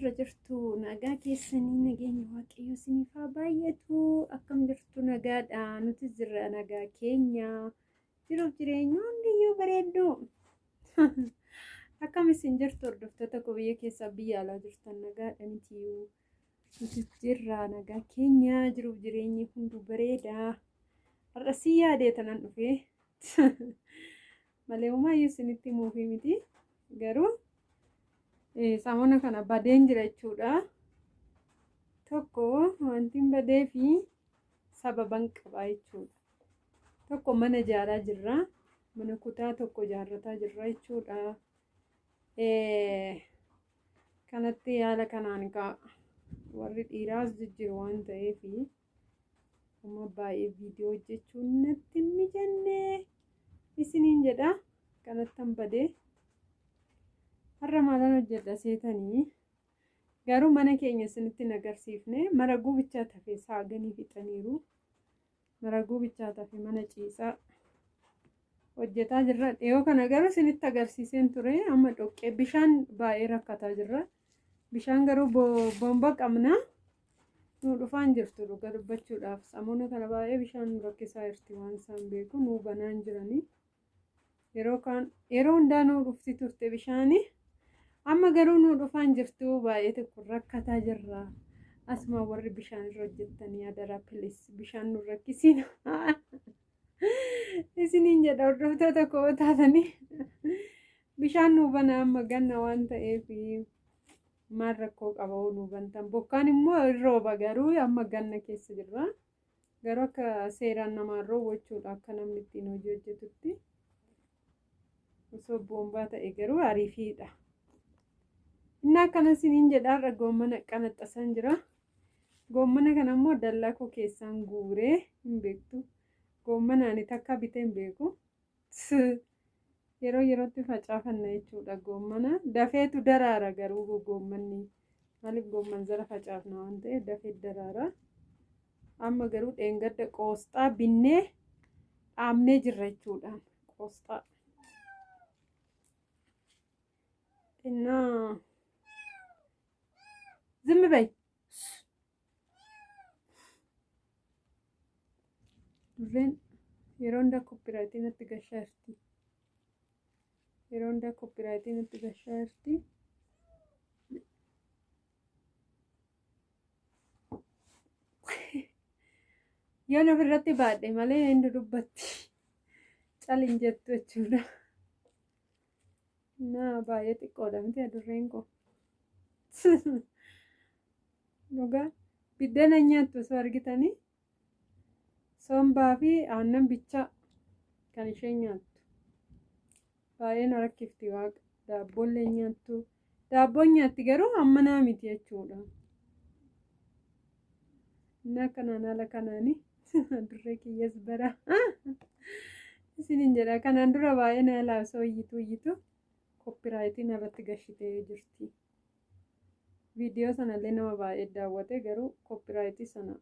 Jirra jirtu nagaa keessanii nageenya waaqayyoo isiniif haa baay'atu. Akkam jirtu nagaadha. Nutis jirra nagaa keenya. Jiruuf jireenyi hundiyyuu bareeddu. Akkam isin jirtu hordoftoota koo biyya keessaa biyya alaa jirtan nagaadha mitiyyuu. Nutis jirra nagaa keenya jiruuf jireenyi hunduu bareeda. Har'a si yaadee tanan dhufee. Malee homaayyuu isinitti himuufii miti. Garuu samoona kana badeen jira jechuudha. Tokko wanti hin badee fi sababan qaba jechuudha. Tokko mana ijaaraa jirra. Mana kutaa tokko ijaarrataa jirra jechuudha. Kanatti haala kanaan egaa warri dhiiraas jijjiiru waan ta'eef amma baay'ee viidiyoo hojjechuun natti hin mijanne isiniin jedha. Kanattan badee har'a maalan hojjedha seetanii garuu mana keenya isinitti hin agarsiifne maraguu bichaa tafe saaganii fixaniiru. Maraguu bichaa tafe mana ciisaa hojjetaa jirra. Dhiyoo kana garuu isinitti agarsiiseen ture. Amma dhoqqee bishaan baay'ee rakkataa jirra. Bishaan garuu bomba qabna. Nu dhufaan jirtu dhuga dubbachuudhaaf. Samoona kana baay'ee bishaan nu rakkisaa jirti waan isaan beeku nu banaan jiranii. Yeroo kaan yeroo hundaa nuu dhufti turte bishaani. Amma garuu nuu dhufaan jirtu baay'ee tokko rakkataa jirra. Asuma warri bishaan irra hojjettanii adaraa pilis bishaan nu rakkisiin. Isiniin jedha hordoftoota koo taatanii bishaan nuu bana amma ganna waan ta'eef maal rakkoo qaba hoo nuu bantan. Bokkaan immoo hin rooba garuu amma ganna keessa jirra. Garuu akka seeraan namaan roobu jechuudha akka namni ittiin hojii hojjetutti. Osoo boombaa ta'e garuu ariifiidha. Inni akkana isiniin jedha har'a goommana qanaxxasan jira. Goommana kana immoo dallaa koo keessaan guuree hin beektu. Goommana ani takka bitee hin beeku. Yeroo yerootti facaafanna jechuudha goommana. Dafeetu daraara garuu goommanni. Maaliif goomman zara facaafna waan ta'eef dafee daraara. Amma garuu dheengadda qoosxaa binnee dhaabnee jirra jechuudha. Qoosxaa. Xinnaa. Zimmi bayi. Durreen yeroo hundaa koppiraayitii natti gashaa jirti. Yeroo hundaa koppiraayitii natti gashaa jirti. Yoon ofirratti baadhe malee hin dudubbatti. Cal hin jettu jechuudha. Naa baay'ee xiqqoodha miti adurreen koo. Dhugaa biddeena hin nyaattu osoo argitanii sombaa fi aannan bichaa kan isheen nyaattu. Baay'ee na rakkifti waaqa. Daabboollee hin nyaattu. Daabboon nyaatti garuu hammanaa miti jechuudha. Inni akkanaan haala kanaani adurree kiyyas bara. Isiniin jedha kanaan dura baay'ee na jalaa osoo iyyitu iyyitu koppiraayitii narratti gashitee jirti. Viidiyoo sanallee nama baay'ee daawwate garuu koppiraayitii sana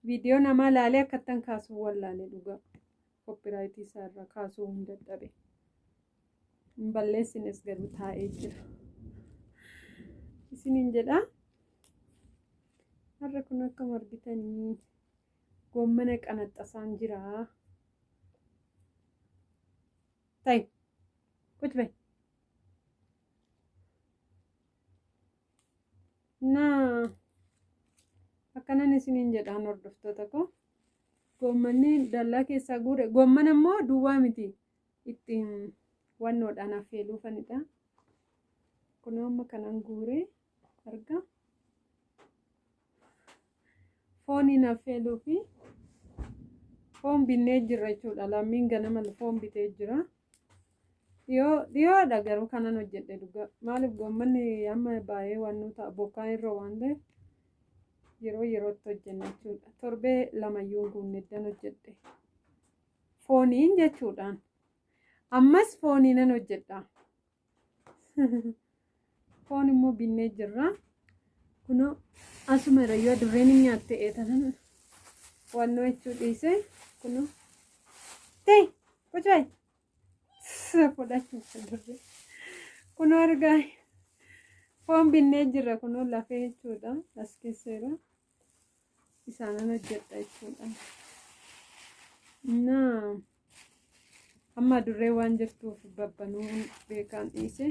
viidiyoo namaa laalee akkattan kaasuu wallaale dhugaa koppiraayitii isaa irraa kaasuu hin dadhabe. Hin balleessines garuu taa'ee jira. Isiniin jedha. Har'a kun akkuma argitanii goommana qanaxxasaan jira. Ta'i. Quci ba'i. Naa akkanan isiniin jedhaan hordoftoota koo. Goommanni dallaa keessaa guure. Goommana immoo duwwaa miti. Ittiin wannoodhaan affeeluufanidha. Kunoo amma kanan guure arga. Fooniin affeeluu fi foon binnee jirra jechuudha. Lammiin ganama foon bitee jira. Dhiyoo dhiyoodha garuu kanan hojjedhe dhugaa. Maaliif goommanni amma baay'ee waan nu ta'a bokkaan irra waan ta'eef yeroo yerootti hojjenna jechuudha. Torbee lamayyuu hin guunne eddan hojjedhe. Fooniin jechuudhaan. Ammas fooniinan hojjedha. Foon immoo binnee jirra. Kunoo asuma irra yoo adurreen hin nyaatte eetanan wannoo jechuu dhiise kunoo. Ta'e qocaay fudhachuuf adurree. Kunoo argaa Foon binnee jirra kunoo lafee jechuudha. As keesseera. Isaanan hojjedha jechuudha. Innaa amma adurree waan jirtuuf babbanuu beekaan dhiise.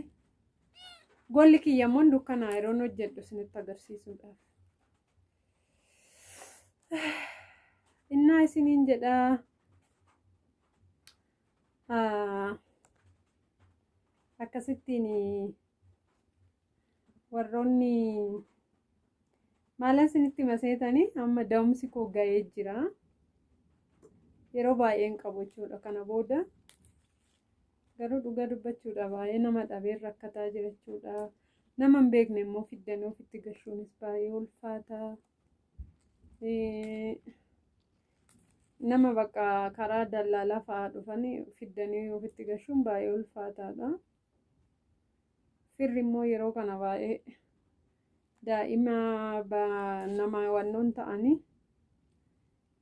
Golli kiyya immoo dukkanaa yeroon hojjedhu isinitti agarsiisuudhaaf. Innaa isiniin jedhaa. Akkasittiin warroonni maalan isinitti maseetanii amma da'umsi koo ga'ee jira. Yeroo baay'een qabu jechuudha kana booda. Garuu dhugaa dubbachuudha baay'ee nama dhabeen rakkataa jira jechuudha. Nama hin beekne immoo fiddanii ofitti gashuunis baay'ee ulfaata. Nama bakka karaa dallaalaa fa'aa dhufanii fiddanii ofitti gashuun baay'ee ulfaataadha. Firri immoo yeroo kana baay'ee daa'ima nama wannoon ta'anii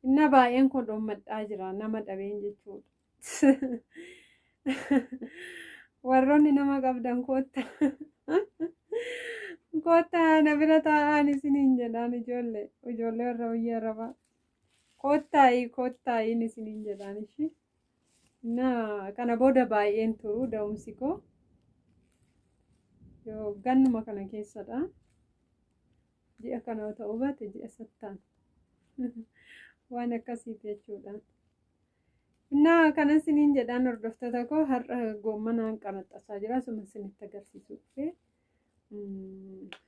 inna baay'een kun dhoommadhaa jira nama dhabeen jechuudha. Warroonni nama qabdan koottaa koottaa na bira taa'aan isiniin jedhaan ijoollee ijoollee warra biyya arabaa. Koottaayii koottaayiin isiniin jedhaan ishii. Na kana booda baay'een turu da'umsi koo. Yoo gannuma kana keessadha. Ji'a kana yoo ta'uu baate ji'a sattaan. Waan akkasiiti jechuudha. Innaa kana isiniin jedhaan hordoftoota koo har'a goommanaan qanaxxasaa jira. Asuma isinitti agarsiisuu dhufe.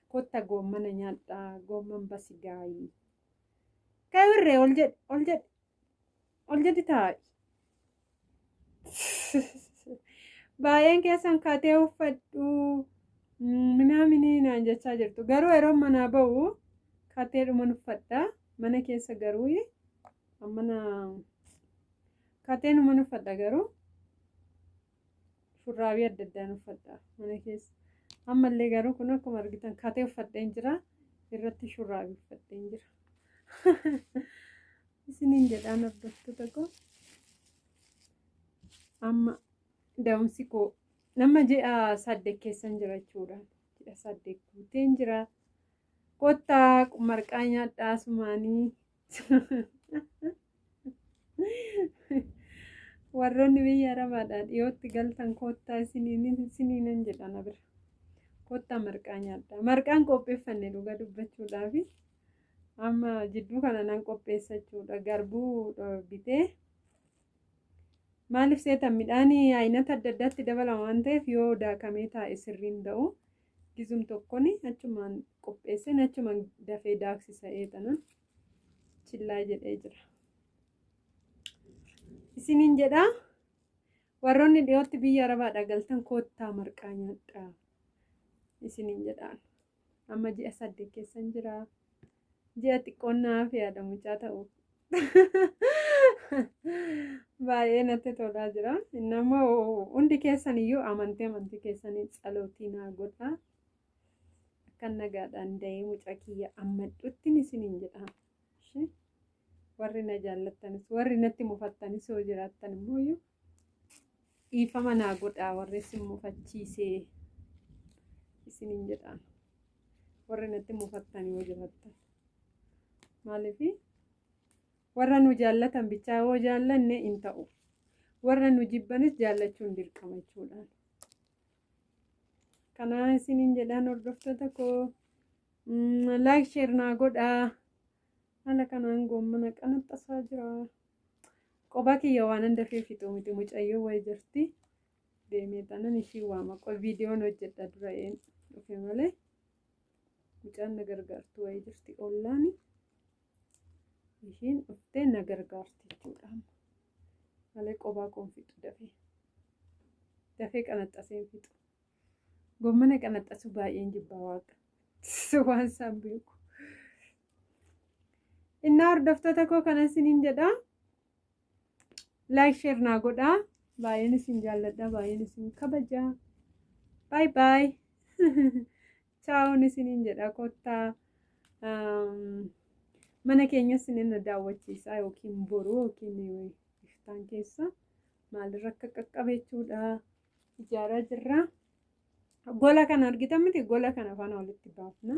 Kotta goommana nyaadhaa goomman basigaayii. Ka'e ol jedhi ol jedhi ol jedhi taa'i. Baay'een keessan katee uffadhu minaaminii naan jechaa jirtu. Garuu yeroo manaa ba'u kateedhuman uffadha. Mana keessa garuu mana kateenuman uffadha garuu shurraabii adda addaan uffadha mana keessa. Ammallee garuu kun akkuma argitan katee uffadheen jira. Irratti shurraabii uffadheen jira. Isiniin jedhaan hordoftoota koo. Amma da'umsi koo nama ji'a 8 keessan jira jechuudha. Ji'a 8 guuteen jira. Kottaa marqaa nyaadhaa sumaanii. Warroonni biyya Arabaadhaa dhiyootti galtan kottaa isiniinan jedha na bira. Kottaa marqaa nyaadhaa. Marqaan qopheeffanne dhuga dubbachuudhaafi amma jidduu kana nan qopheessa jechuudha. Garbuu bitee maaliif seetan midhaan aynata adda addaatti dabalama waan ta'eef yoo daakamee taa'e sirriin ta'u gizum tokkoon achumaan qopheesseen achumaan dafee daaksisa eexanan chillaa jedhee jira. Isiniin jedhaa warroonni dhiyootti biyya Arabaadhaa galtan koottaa marqaa nyaadhaa isiniin jedhaan. Amma ji'a 8 keessan jira. Ji'a xiqqoon naaf yaada mucaa ta'u. Baay'ee natti tolaa jira. Inni ammoo hundi keessan iyyuu amantii amantii keessanii tsalootii naa godhaa. Akka nagaadhaan da'ee mucaa kiyya ammadhuttiin isiniin jedha. Warri na jaallattanis warri natti mufattanis yoo jiraattan immoo iyyuu dhiifama naa godhaa warri isin mufachiisee isiniin jedhaan. Warri natti mufattan yoo jiraattan. Maaliif warra nu jaallatan bichaa yoo jaallanne hin ta'u. Warra nu jibbanis jaallachuun dirqama jechuudha. Kanaa isiniin jedhaan hordoftoota koo like share naa godhaa. Haala kanaan goommana qanaxxasaa jira. Qophaa kiyya waan dafee fixu miti mucayyoo wayii jirti. Deemee tanan ishii waama. Viidiyoon hojjedha dura een dhufe malee. Mucaan na gargaartu wayii jirti ollaani. Ishiin dhuftee na gargaarti jechuudha. Malee qophaa koon fixu dafee. Dafee qanaxxasee fixu. Goommana qanaxxasuu baay'een jibbaa waaqa. Waan isaan beeku. Innaa hordoftoota koo kana isiniin jedha. Like share naa godhaa. Baay'een isin jaalladha. Baay'een isin kabaja. Bye bye. Chaawon isiniin jedha kottaa. Mana keenya isinin na daawwachiisaa yookiin boru yookiin iftaan keessa maalirra akka qaqqabe jechuudha. Ijaaraa jirra. Gola kana argitan miti, gola kana faana walitti baafna.